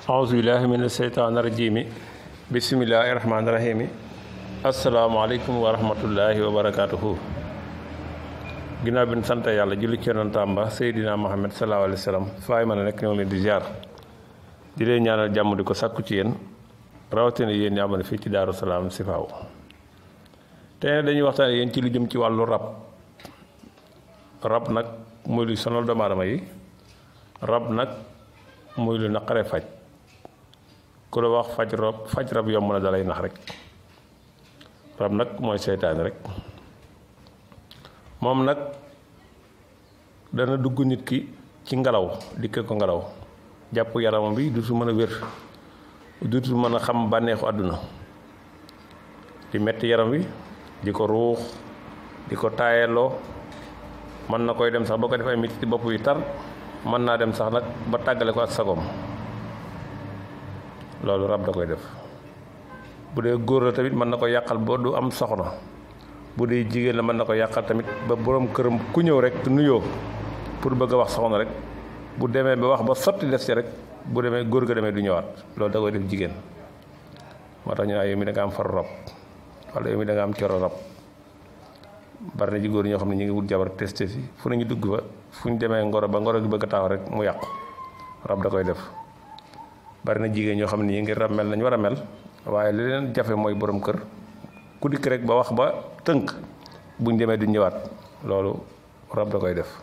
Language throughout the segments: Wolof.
aousubillahi min asheytaan irajimi bisimillahi irahmani irahimi asalaamaaleykum wa rahmatullahi wa barakatuhu ginnaaw bi ñu sant yàlla julli ci yonentam ba Seydina Muhammad sallallahu alayhi wa sallam faay mën a nekk ñoo leen di ziar di leen ñaanal jàmm di ko sàkku ci yéen rawatina yéen ñi amoon fii ci Daaru Salaam Sifaaw te dañuy waxtaan yéen ci lu jëm ci wàllu rab nag muy luy sonal doomu aadama yi rab nag muy lu naqaree faj ku la wax faj rab yomb na dalay nax rek rab nag mooy seytaane rek moom nag dana dugg nit ki ci ngelaw dikke ko ngelaw jàpp yaramam bi dutu mën a wér dutu mën a xam bànneexu àdduna di metti yaram wi di ko ruux di ko taayaloo mën na koy dem sax ba ko def ay metti ci bopp yu tar mën naa dem sax nag ba tàggale ko ak sagoom loolu rab da koy def bu dee góor la tamit mën na ko yàqal ba du am soxna bu dee jigéen la mën na ko yàqal tamit ba borom këram ku ñëw rek nuyoo pour bëgg a wax soxna rek bu demee ba wax ba sotti des ci rek bu demee góor ga demee du ñëwaat loolu da koy def jigéen moo tax ñu yow mi da nga am faru rab wala yow mi da nga am coro rab bari na ci góor ñoo xam ne ñu ngi wut jabar testé si fu nañu dugg fa fu ñu demee ngoro ba ngoro gi bëgg a taxaw rek mu yàqu rab da koy def bari na jigéen ñoo xam ne ñi ngi rab mel nañu war a mel waaye li leen jafe mooy borom kër ku dikk rek ba wax ba tënk buñ demee du ñëwaat loolu rab da koy def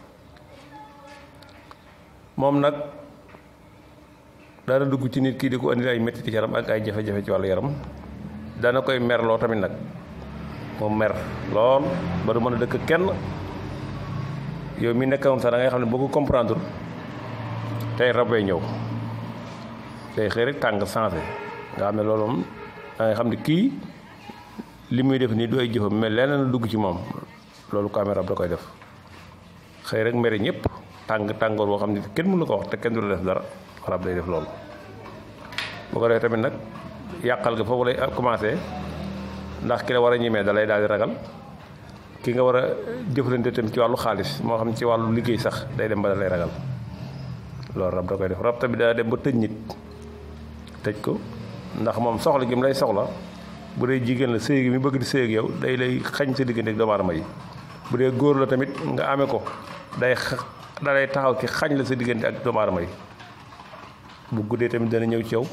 moom nag daana dugg ci nit kii di ko andi ay métti ci yaram ak ay jafe-jafe ci wàllu yaram dana koy merloo tamit nag moom mer lool ba du mën a dëkk kenn yow mi nekkoon sax da ngay xam ne boo ko comprendre tey rabee ñëw day xëy rek tàng changé nga xam ne loolu moom da ngay xam ne kii li muy def nii du ay jëfam mais leneen dugg ci moom loolu ko amee rab da koy def xëy rek mere ñëpp tàngoor boo xam ne kenn mënu ko wax te kenn du la def dara rab day def loolu boo ko defee tamit nag yàqal ga foofu lay commencé ndax ki la war a ñemee da lay daal di ragal ki nga war a jëflante tamit ci wàllu xaalis moo xam ci wàllu liggéey sax day dem ba da lay ragal loolu rab da koy def rab tamit daa dem ba tëj nit tëj ko ndax moom soxla gi mu lay soxla bu dee jigéen la sëy gi mi bëgg di sëy ak yow day lay xañ sa diggante ak doomu aadama yi bu dee góor la tamit nga amee ko da lay taxaw ci xañ la sa diggante ak doomu aadama yi bu guddee tamit dana ñëw ci yow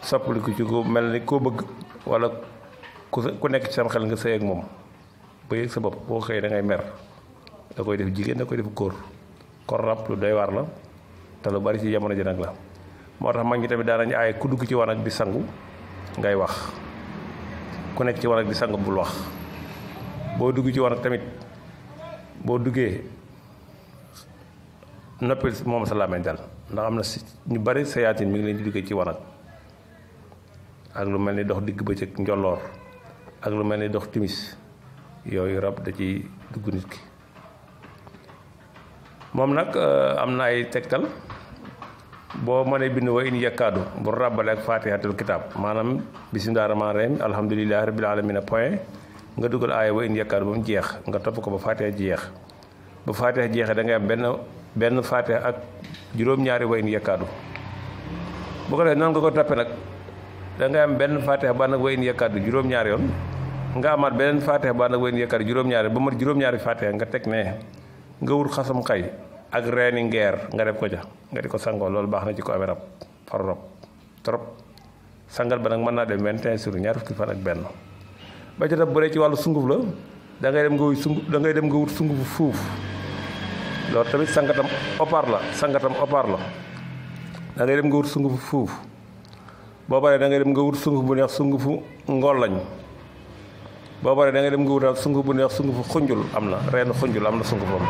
soppaliku ci ko mel ni koo bëgg wala ku nekk ci sam xel nga sëy ak moom ba yëg sa bopp boo xëyee da ngay mer da koy def jigéen da koy def góor kon rab lu doy waar la te lu bari ci jamono ji nag la moo tax mag ñi tamit daanañu aaye ku dugg ci wanag di sangu ngay wax ku nekk ci wanag di sangu bul wax boo dugg ci wanag tamit boo duggee noppil moom sa làmmiñ dal ndax am na si ñu bari sayaatin mi ngi leen di duggee ci wanag ak lu mel ni dox digg bëccëg njolloor ak lu mel ni dox timis yooyu rab da ci dugg nit ki moom nag am na ay tegtal boo mënee bind wa in yakkaadu bu ràbbale ak faatihatul kitaab maanaam bismillaahi rahmaani rahiim alhamdulillaahi rabbil aalamiina point nga dugal aaya wa in yakkaadu ba mu jeex nga topp ko ba faatiha jeex ba faatiha jeexee da ngay am benn faatiha ak juróom-ñaari wa in yakkaadu bu ko defee noonu nga ko toppee nag da ngay am benn faatiha ba nag wa in yakkaadu juróom-ñaari yoon nga amaat beneen faatiha ba nag wa in yakkaadu juróom-ñaari ba mat juróom-ñaari faatiha nga teg ne nga wut xasam xay ak reeni ngeer nga def ko ja nga di ko sangoo loolu baax na ci ko amee rab faru rab trop sangal ba nag mën naa dem 21 jours ñaar fukki fan ak benn ba ca def bu dee ci wàllu sunguf la da ngay dem nga wut sungufu fuuf loolu tamit sangatam opaar la da ngay dem nga wut sungufu fuuf boo paree da ngay dem nga wut sunguf bu neex sungufu ngolañ boo paree da ngay dem nga wutaat sunguf bu neex sungufu xunjul am na reenu xunjul am na sungufam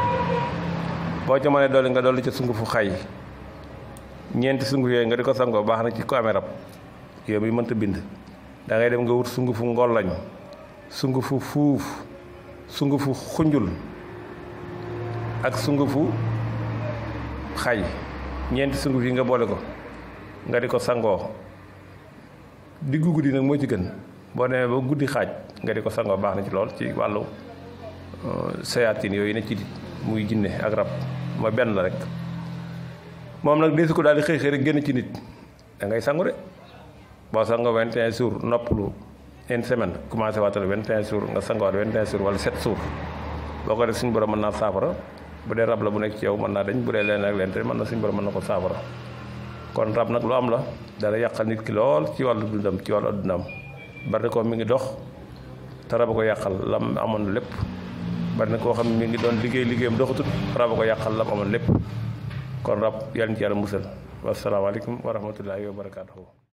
boo ca mënee dolli nga dolli ca sungufu xay ñeenti sunguf yooyu nga di ko sangoo baax na ci ko amee rab yow mi mënta bind da ngay dem nga wut sungufu ngolañ sungufu fuuf sungufu xunjul ak sungufu xay ñeenti sunguf yi nga boole ko nga di ko sangoo diggu guddi nag moo ci gën boo demee ba guddi xaaj nga di ko sangoo baax na ci lool ci wàllu sayaatin yooyu ne ci muy jinne ak rab mooy benn la rek moom nag deesu ko daal di xëy xëy rek génn ci nit da ngay sangu de boo sangoo 21 jours noppalu une semaine commencé waatal 21 jours nga sangowaat 21 jours wala 7 jours boo ko def suñu borom mën naa saafara bu dee rab la bu nekk ci yow mën naa dañ bu dee leen ak leen te mën na suñu borom mën na ko saafara kon rab nag lu am la dana yàqal nit ki lool ci wàllu dundam ci wàllu addunaam bari ko mi ngi dox te rab a ko yàqal lam amoon lépp bari na koo xam ne mi ngi doon liggéeyam doxatut rab a ko yàqal lam amoon lépp kon rab yàlla ci yàlla musal wasalaamaaleykum wa rahmatullahi wa barakaatuhu